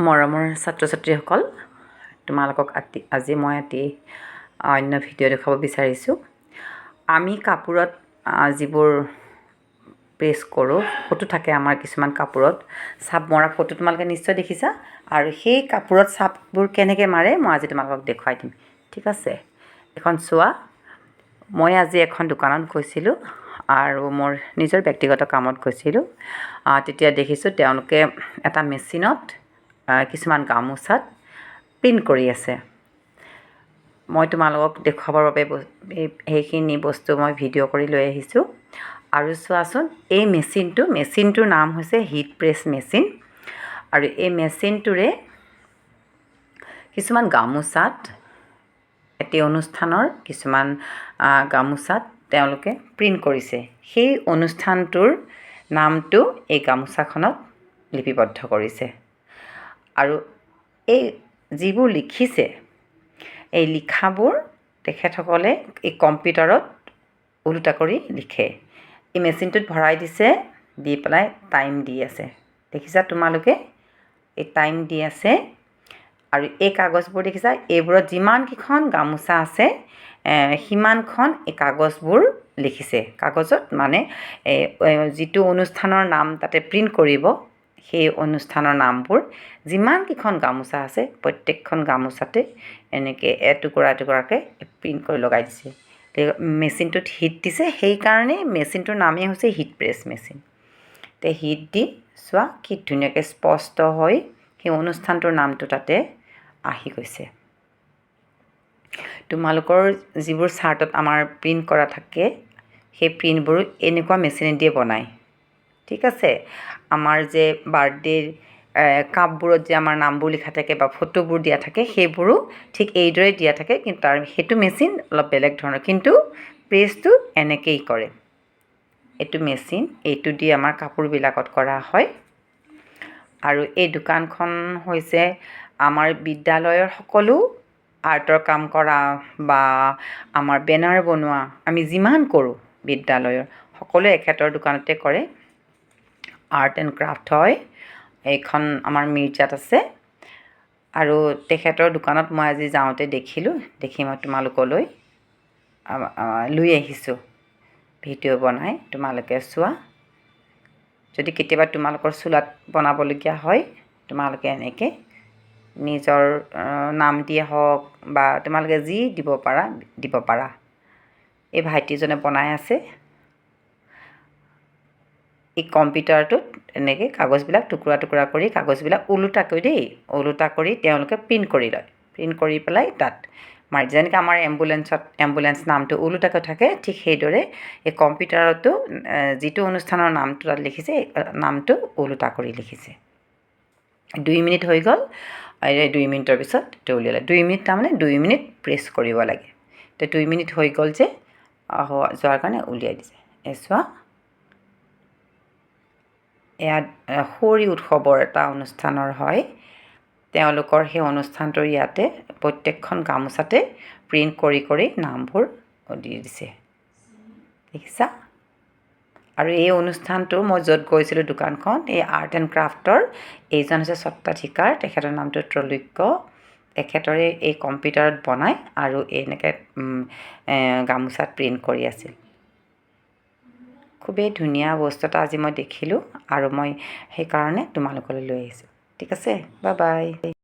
মৰমৰ ছাত্ৰ ছাত্ৰীসকল, তোমালোকক আজি মই এটি অন্য ভিডিঅ' দেখুৱাব বিচাৰিছোঁ। আমি কাপোৰত যিবোৰ প্ৰেছ কৰোঁ, ফটো থাকে আমাৰ কিছুমান কাপোৰত চাপ মৰা ফটো তোমালোকে নিশ্চয় দেখিছা। আৰু সেই কাপোৰত চাপবোৰ কেনেকৈ মাৰে, মই আজি তোমালোকক দেখুৱাই দিম। ঠিক আছে, এখন চোৱা। মই আজি এখন দোকানত গৈছিলোঁ আৰু মোৰ নিজৰ ব্যক্তিগত কামত গৈছিলোঁ। তেতিয়া দেখিছোঁ তেওঁলোকে এটা মেচিনত কিছুমান গামোচাত প্ৰিণ্ট কৰি আছে। মই তোমালোকক দেখুৱাবৰ বাবে সেইখিনি বস্তু মই ভিডিঅ' কৰি লৈ আহিছোঁ। আৰু চোৱাচোন, এই মেচিনটোৰ নাম হৈছে হিট প্ৰেছ মেচিন। আৰু এই মেচিনটোৰে কিছুমান গামোচাত, এটি অনুষ্ঠানৰ কিছুমান গামোচাত তেওঁলোকে প্ৰিণ্ট কৰিছে। সেই অনুষ্ঠানটোৰ নামটো এই গামোচাখনত লিপিবদ্ধ কৰিছে। আৰু এই যিবোৰ লিখিছে, এই লিখাবোৰ তেখেতসকলে এই কম্পিউটাৰত ওলোটা কৰি লিখে। এই মেচিনটোত ভৰাই দিছে, দি পেলাই টাইম দি আছে। দেখিছা তোমালোকে, এই টাইম দি আছে। আৰু এই কাগজবোৰ দেখিছা, এইবোৰত যিমানকেইখন গামোচা আছে, সিমানখন এই কাগজবোৰ লিখিছে। কাগজত মানে যিটো অনুষ্ঠানৰ নাম তাতে প্ৰিণ্ট কৰিব, সেই অনুষ্ঠানৰ নামবোৰ যিমানকেইখন গামোচা আছে, প্ৰত্যেকখন গামোচাতে এনেকৈ এটুকুৰা এটুকুৰাকৈ প্ৰিণ্ট কৰি লগাই দিছে। মেচিনটোত হিট দিছে, সেইকাৰণেই মেচিনটোৰ নামেই হৈছে হিট প্ৰেছ মেচিন। তে হিট দি চোৱা, কি ধুনীয়াকৈ স্পষ্ট হৈ সেই অনুষ্ঠানটোৰ নামটো তাতে আহি গৈছে। তোমালোকৰ যিবোৰ চাৰ্টত আমাৰ প্ৰিণ্ট কৰা থাকে, সেই প্ৰিণ্টবোৰো এনেকুৱা মেচিনেদিয়ে বনায়। ঠিক আছে, আমাৰ যে বাৰ্থডেৰ কাপবোৰত যে আমাৰ নামবোৰ লিখা থাকে বা ফটোবোৰ দিয়া থাকে, সেইবোৰো ঠিক এইদৰে দিয়া থাকে। কিন্তু তাৰ সেইটো মেচিন অলপ বেলেগ ধৰণৰ, কিন্তু প্ৰেছটো এনেকেই কৰে। এইটো মেচিন, এইটো দি আমাৰ কাপোৰবিলাকত কৰা হয়। আৰু এই দোকানখন হৈছে আমাৰ বিদ্যালয়ৰ সকলো আৰ্টৰ কাম কৰা বা আমাৰ বেনাৰ বনোৱা, আমি যিমান কৰোঁ বিদ্যালয়ৰ সকলোৱে এখেতৰ দোকানতে কৰে। আৰ্ট এণ্ড ক্ৰাফ্ট হয় এইখন, আমাৰ মিৰ্জাত আছে। আৰু তেখেতৰ দোকানত মই আজি যাওঁতে দেখিলোঁ, দেখি মই তোমালোকলৈ লৈ আহিছোঁ ভিডিঅ' বনাই। তোমালোকে চোৱা, যদি কেতিয়াবা তোমালোকৰ চোলাত বনাবলগীয়া হয়, তোমালোকে এনেকৈ নিজৰ নাম দিয়ে হওক বা তোমালোকে যি দিব পাৰা দিব পাৰা। এই ভাইটিজনে বনাই আছে। এই কম্পিউটাৰটোত এনেকৈ কাগজবিলাক টুকুৰা টুকুৰা কৰি, কাগজবিলাক ওলোটাকৈ দেই, ওলোটা কৰি তেওঁলোকে প্ৰিণ্ট কৰি লয়। প্ৰিণ্ট কৰি পেলাই তাত মাৰি, যেনেকৈ আমাৰ এম্বুলেঞ্চত এম্বুলেঞ্চ নামটো ওলোটাকৈ থাকে, ঠিক সেইদৰে এই কম্পিউটাৰতো যিটো অনুষ্ঠানৰ নামটো তাত লিখিছে, নামটো ওলোটা কৰি লিখিছে। 2 মিনিট হৈ গ'ল। এই 2 মিনিটৰ পিছত এইটো উলিয়ালে। 2 মিনিট তাৰমানে 2 মিনিট প্ৰেছ কৰিব লাগে। তো 2 মিনিট হৈ গ'ল যে, যোৱাৰ কাৰণে উলিয়াই দিছে। এই চোৱা, এয়া সুঁৱৰি উৎসৱৰ এটা অনুষ্ঠানৰ হয়। তেওঁলোকৰ সেই অনুষ্ঠানটোৰ ইয়াতে প্ৰত্যেকখন গামোচাতে প্ৰিণ্ট কৰি কৰি নামবোৰ দি দিছে, দেখিছা। আৰু এই অনুষ্ঠানটো মই য'ত গৈছিলোঁ দোকানখন, এই আৰ্ট এণ্ড ক্ৰাফ্টৰ এইজন হৈছে স্বত্বাধিকাৰ, তেখেতৰ নামটো ত্ৰৈলোক্য। তেখেতৰে এই কম্পিউটাৰত বনায় আৰু এনেকৈ গামোচাত প্ৰিণ্ট কৰি আছিল। খুবেই ধুনীয়া বস্তু এটা আজি মই দেখিলোঁ আৰু মই সেইকাৰণে তোমালোকলৈ লৈ আহিছোঁ। ঠিক আছে, বাই বাই।